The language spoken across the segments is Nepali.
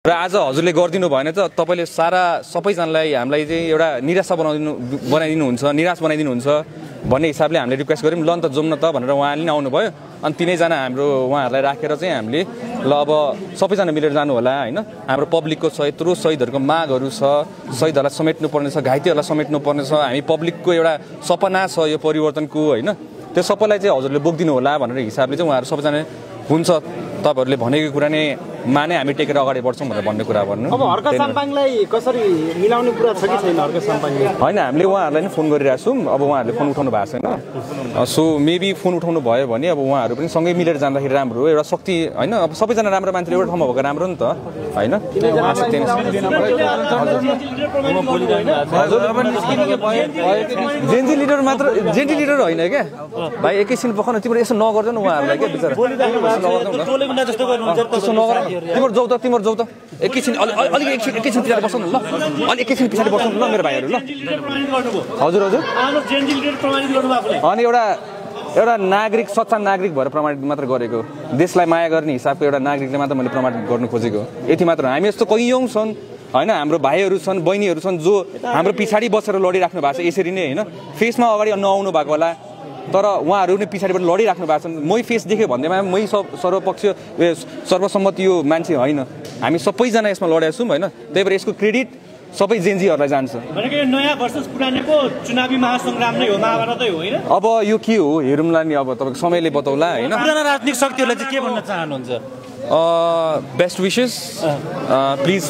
र आज हजुरले गरिदिनु भएन त तपाईले सबैजनालाई हामीलाई चाहिँ एउटा निराश बनाइदिनुहुन्छ निराश बनाइदिनुहुन्छ भन्ने हिसाबले हामीले रिक्वेस्ट गर्यौं ल त जाउँ न त भनेर उहाँले नि आउनु भयो अनि तीनैजना हाम्रो उहाँहरूलाई राखेर चाहिँ हामीले ल अब सबैजना मिलेर जानु होला हैन हाम्रो पब्लिकको यत्रो शहीदहरुको मागहरु छ शहीदहरुलाई समेट्नु पर्ने छ घाइतेहरुलाई समेट्नु पर्ने छ हामी पब्लिकको एउटा सपना छ यो परिवर्तनको हैन त्यो सबैलाई चाहिँ हजुरले बोक्दिनु होला भनेर हिसाबले चाहिँ उहाँहरु सबैजना हुन्छ तपाईहरुले भनेको कुरा नै माने हामी टेकेर अगाडि बढ्छौं भनेर भन्ने कुरा भन्नु अब हर्क साम्पाङलाई कसरी मिलाउने कुरा छ कि छैन हर्क साम्पाङले हैन हामीले उहाँहरुलाई नि फोन गरिरहेका छौं अब उहाँहरुले फोन उठाउनु भएको छैन सो मेबी फोन उठाउनु भयो भने अब उहाँहरु पनि सँगै मिलेर जाँदाखेरि राम्रो एउटा शक्ति हैन अब सबैजना राम्रो मान्छेले एउटा ठाउँमा भएको राम्रो नि त हैन जेन्जी लिडर मात्र जेन्जी लिडर हैन के भाइ एकैछिन पखन तिम्रो यसो नगर्दैन उहाँहरुलाई के बिचारा तिम्रो जाउ त एकैछिन अलि एकैछिन पछाडि बस्नु ल अलि एकैछिन पछाडि बस्नु ल मेरो भाइहरु ल हजुर अनि एउटा नागरिक सच्चा नागरिक भएर प्रमाणित मात्र गरेको देशलाई माया गर्ने हिसाबको एउटा नागरिकले मात्र मैले प्रमाणित गर्न खोजेको यति मात्र हामी यस्तो कैयौं छन् हैन हाम्रो भाइहरु छन् बहिनीहरु छन् जो हाम्रो पिछाडी बसेर लडिराख्नु भएको छ यसरी नै हैन फेसमा अगाडि नआउनु भएको होला तर उहाँहरु नै पिछाडीबाट लडिराख्नु भएको छन् मै फेस देखे भन्दैमा मै सर्वसम्मत यो मान्छे हैन हामी सबैजना यसमा लडेका छौं हैन त्यही भएर यसको क्रेडिट सबै जेन्जीहरुलाई जान्छ भनेको यो नयाँ वर्सेस पुरानोको चुनावी महासंग्राम नै हो महाभारतै हो हैन अब यो के हो हेरौँला नि अब तपाईको समयले बताउला हैन पुराना राजनीतिक शक्तिहरुले चाहिँ के भन्न चाहनुहुन्छ best wishes please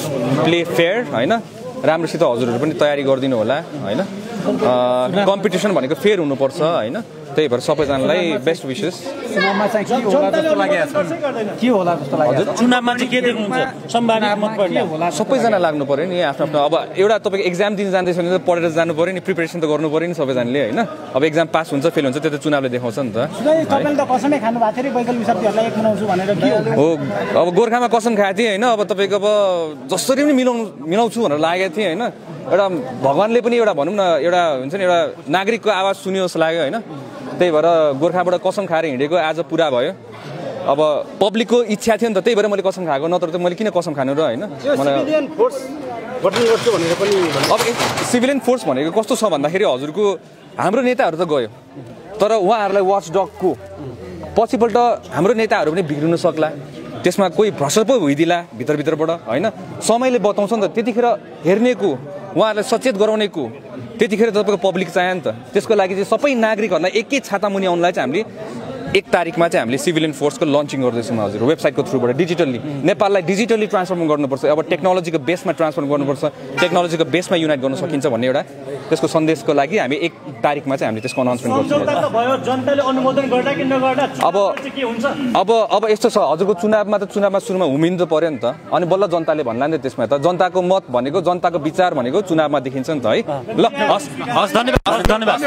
play fair हैन राम्रोसित हजुरहरु पनि तयारी गरिदिनु होला हैन कम्पिटिसन भनेको फेयर हुनुपर्छ हैन त्यही भएर सबैजनालाई बेस्ट विशेस चुनावमा चाहिँ के होला जस्तो लागेको छ के होला जस्तो लागेको छ चुनावमा चाहिँ के देख्नुहुन्छ सम्भावित मत पर्ने सबैजना लाग्नु पर्यो नि आफ्नो आफ्नो अब एउटा तपाईको एक्जाम दिन जाँदैछ भने त पढेर जानु पर्यो नि प्रिपरेसन त गर्नु पर्यो नि सबैजनाले हैन अब एक्जाम पास हुन्छ फेल हुन्छ त्यो त चुनावले देखाउँछ नि त तपाईले त कसमै खानु भएको थियो वैकल्पिक शक्तिहरुलाई एक बनाउँछु भनेर के हो अब गोरखामा कसम खाएको थिए हैन अब तपाईको अब जसरी पनि मिलाउँछु भनेर लागेको थिए हैन एउटा भगवानले पनि एउटा भनौं न एउटा हुन्छ नि एउटा नागरिकको आवाज सुन्यो जस्तो लाग्यो हैन त्यही भएर गोरखाबाट कसम खाएर हिँडेको आज पुरा भयो अब पब्लिकको इच्छा थियो नि त त्यही भएर मैले कसम खाएको नत्र त मैले किन कसम खानु र हैन सिभिलियन फोर्स गठन गर्छु भनेर पनि अब सिभिलियन फोर्स भनेको कस्तो छ भन्दाखेरि हजुरको हाम्रो नेताहरु त गयो तर उहाँहरुलाई वाचडगको पछिपल्ट हाम्रो नेताहरु पनि बिग्रिन सक्ला त्यसमा कोही भ्रष्ट पो भइदिला भित्रभित्रबाट हैन समयले बताउँछ नि त त्यतिखेर हेर्नेको उहाँहरुलाई सचेत गराउनेको त्यतिखेर तपाईको पब्लिक चाहियो नि त त्यसको लागि चाहिँ सबै नागरिकहरुलाई एकै छाता मुनि आउनलाई चाहिँ हामीले 1 तारिखमा चाहिँ हामीले सिभिलियन फोर्सको लन्चिङ गर्दैछौँ हजुर वेबसाइटको थ्रुबाट डिजिटली नेपाललाई डिजिटली ट्रान्सफर्म गर्नुपर्छ अब टेक्नोलोजीको बेसमा ट्रान्सफर्म गर्नुपर्छ टेक्नोलोजीको बेसमा युनाइट गर्न सकिन्छ भन्ने एउटा त्यसको सन्देशको लागि हामी 1 तारिखमा चाहिँ हामीले त्यसको अनाउन्समेन्ट गर्छौँ जनताले अनुमोदन गर्दा कि नगर्दा के हुन्छ अब यस्तो छ हजुरको चुनावमा सुरुमा उम्मिनु त पर्यो नि त अनि बल्ल जनताले भन्ला नि त्यसमा त जनताको मत भनेको जनताको विचार भनेको चुनावमा देखिन्छ नि त है ल हस् धन्यवाद